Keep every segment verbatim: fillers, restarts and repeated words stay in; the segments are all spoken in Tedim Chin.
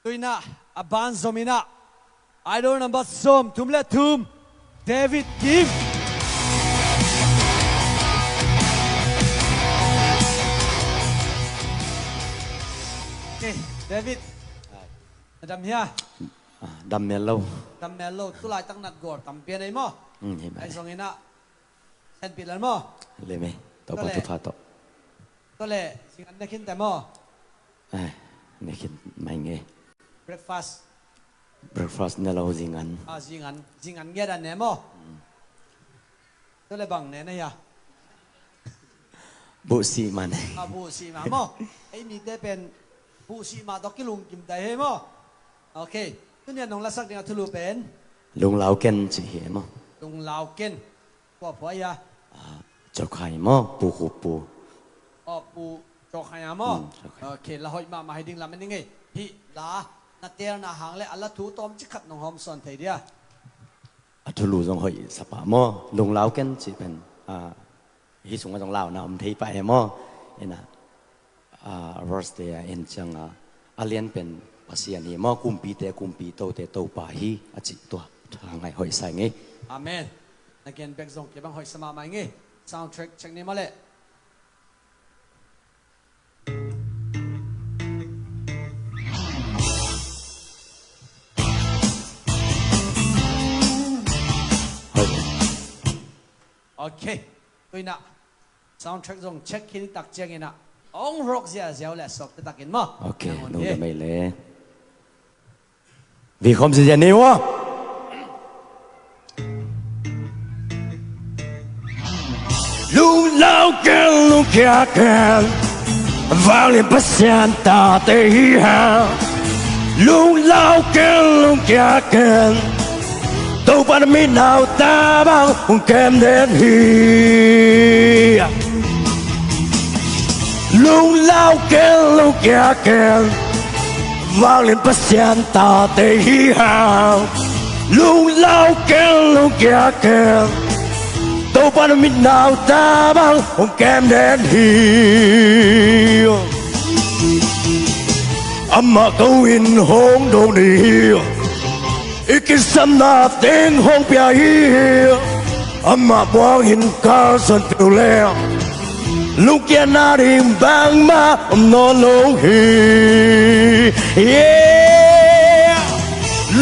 Tuinah a ban zom inah Idol number sawm thum le thum, David Kim. Okay, David. Na dam hia? Ah, dam mel lo. Dam mel lo, tulaitak nat gawr tampi a nei maw? Mm, hi mai. Ai zong inah, senpih lal maw? Le mei, Topa thupha tawh. Tua le, zingan ne khin te maw? Ai, ne khin mai nge. Breakfast. Breakfast ne lo zingan. Ah, zingan, zingan ngiat a ne maw? Mm. Tua le bang ne na hia? Buhsih mah ne. Ah, buhsih mah maw? Ei mite pen buhsih mah tawh kilungkim tai he maw? Okay. Tunia nong lasak ding a thulu pen? Lunglau ken cih hi maw? Lunglau ken. Kua phuah hia? Ah, Cokhai maw, Pu Khup Pu. Oh, Pu Cokhai a maw? Hmm, Cokhai. Okay, la hoih mahmah hi ding lam en ning ei. Hih la na teelna hang le a la thu tawmcik khat nong hawmsawn thei dia? A thulu zong hoih sa pah maw, Lunglau ken cih pen, ah, hih sungah zong launa om thei pah e maw? Inah, ah, verse te a en ciangah, a lian pen Pasian hi maw, kumpite kumpi, tote Topa hi a cih tua. Tha ngai hoih sa ing ei. Amen. Na gen bek zong kei bang hoih sa mahmah ing ei. Sound check, check ni maw le. Okay. Tuinah sound check zong check khin tak cianginah ong rock ziaziau le sawk te takin maw? Okay, nung le mei le. Vikhom ziazia ni ua. Lunglau ken, lungkia ken, vanglian Pasian tate hi hang. Lunglau ken, lungkia ken, Topa na mitnau tabang hong kem den hi. Lunglau ken, lungkia ken, vanglian Pasian tate hi hang. Lunglau ken, lungkia ken, Topa na mitnau tabang hong kem den hi. Amah ko in hong dong ding hi. I kisapna teng hong pia hi. Amah buang in kalsuan peuh leh lungkiatna ding bangmah om nawn lo hi. Yeah.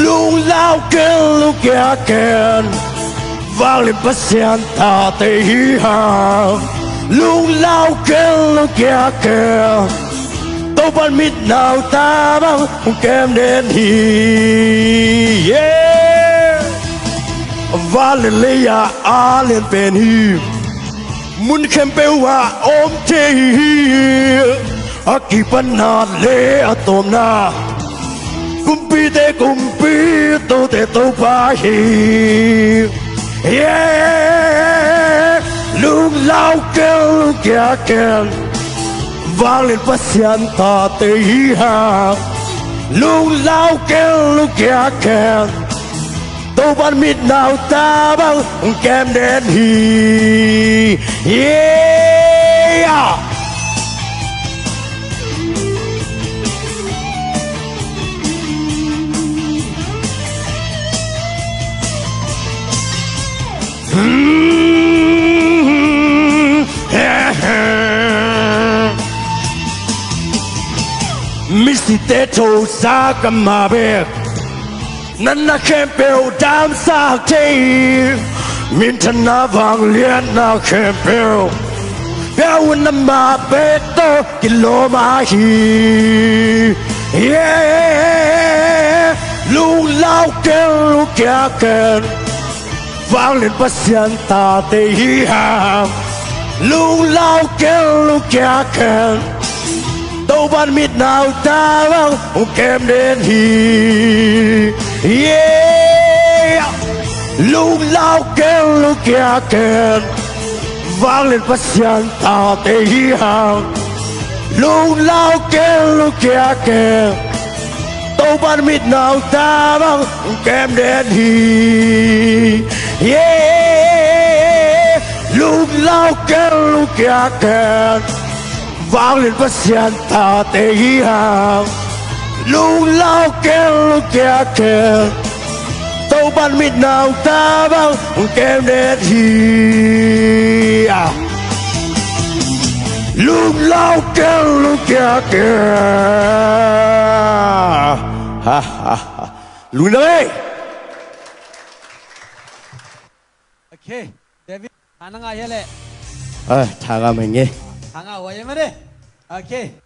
Lunglau ken, lungkia ken, vanglian Pasian tate hi hang. Lunglau ken, lungkia ken, Topa na mitnau tabang hong kem den hi. Yeah. Van le lei ah a lian pen hi. Mun khempeuh ah om thei hi. A kipatna le a tawpna, kumpite kumpi, tote Topa hi. Yeah. Lunglau ken, lungkia ken, vanglian Pasian tate hi hang. Lunglau ken, lungkia ken, Topa na mitnau tabang hong kem den hi. Yeah. Misite thosa ka mah bek, natna khempeuh damsak thei. Minthanna vangliatna khempeuh pia un, amah bek tawh kilawm ahi. Yeah. Lunglau ken, lungkia ken, vanglian Pasian tate hi hang. Lunglau ken, lungkia ken, Topa na mitnau tabang hong kem den hi. Yeah. Lunglau ken, lungkia ken, vanglian Pasian tate hi hang. Lunglau ken, lungkia ken, Topa na mitnau tabang hong kem den hi. Yeah. Lunglau ken, lungkia ken, vanglian Pasian tate hi hang. Lunglau keng lungkia keng, Topan mit nau tabang keng det hi. Ah. Lunglau keng lungkia keng. Ha ha ha. Lungdam ei. Okay, David, tha na ngah hia leh? Ah, tha ngah mah ing ei. Tha ngah huai mah de. Okay.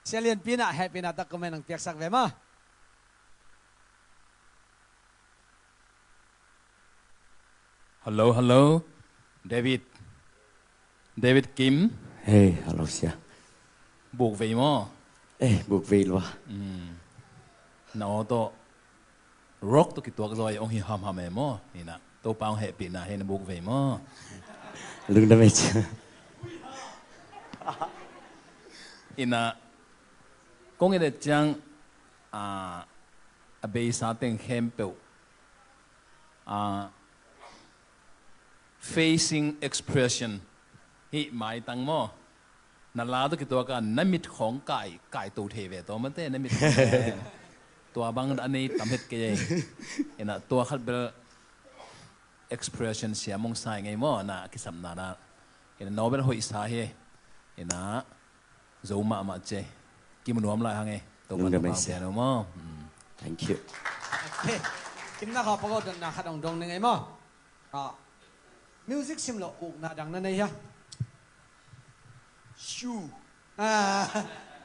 Sia Lianpi in ah hehpihna tawh comment hong piaksak ve maw. Hello, hello. David. David Kim. Hey, hello, sia. Buk vei maw? Eh, buk vei lua. Mm. Na aw tawh rock tawh kituak zaw a hong hi hamham e maw? Hi na, Topa hong hehpihna hi na, buk vei maw? Lungdam ei cia. Hi na, kong et ciang, ah, a beisa teng khempeuh, ah, facing expression hi maitang maw? Na la tawh kituak a na mit khawng kai, kai to thei ve tawh mate, na mit khawng. Tua bang a nei tam het kei ei. Hi na, tua khat bel expression siam hong sa ing ei maw, na kisapna na. Hi na, no bel hoih sa hi. Hi na, zo mahmah ci ei. Kimu nuam lai hang ei. Topan Lungdam ei sia. Pau pian maw. Mm. Thank you. Okay. Kim na kha pakaw dotna khat hong dong ning ei maw. Ah. Music sim lo ukna dang na nei hia? Shoe. Ah,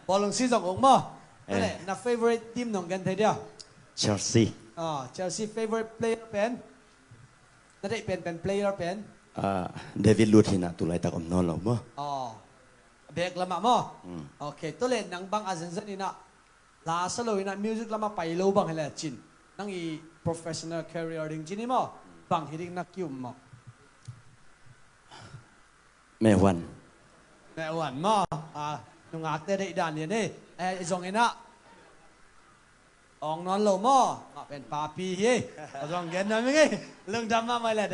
bawlung si zong uk maw? Eh. Tua leh, na favorite team nong gen thei dia? Chelsea. Ah, Chelsea favorite player pen? Na deih penpen player pen? Ah, David Luiz hi na, tulaitak om nawn lo maw? Ah, back lamah maw? Mm. Okay, tua leh nang bang a zenzen in ah la sa lo in ah music lamah pai lo bang hi le cin, nang i professional career ding cin hi maw? Bang hi ding na ki-um maw? Mehwan. Mehwan maw? Ah, nungakte deih dan lian hi. Eh, zong in ah awng nawn lo maw? Mah pen papi hi. A zong gen nuam ing ei. Lungdam mahmah le.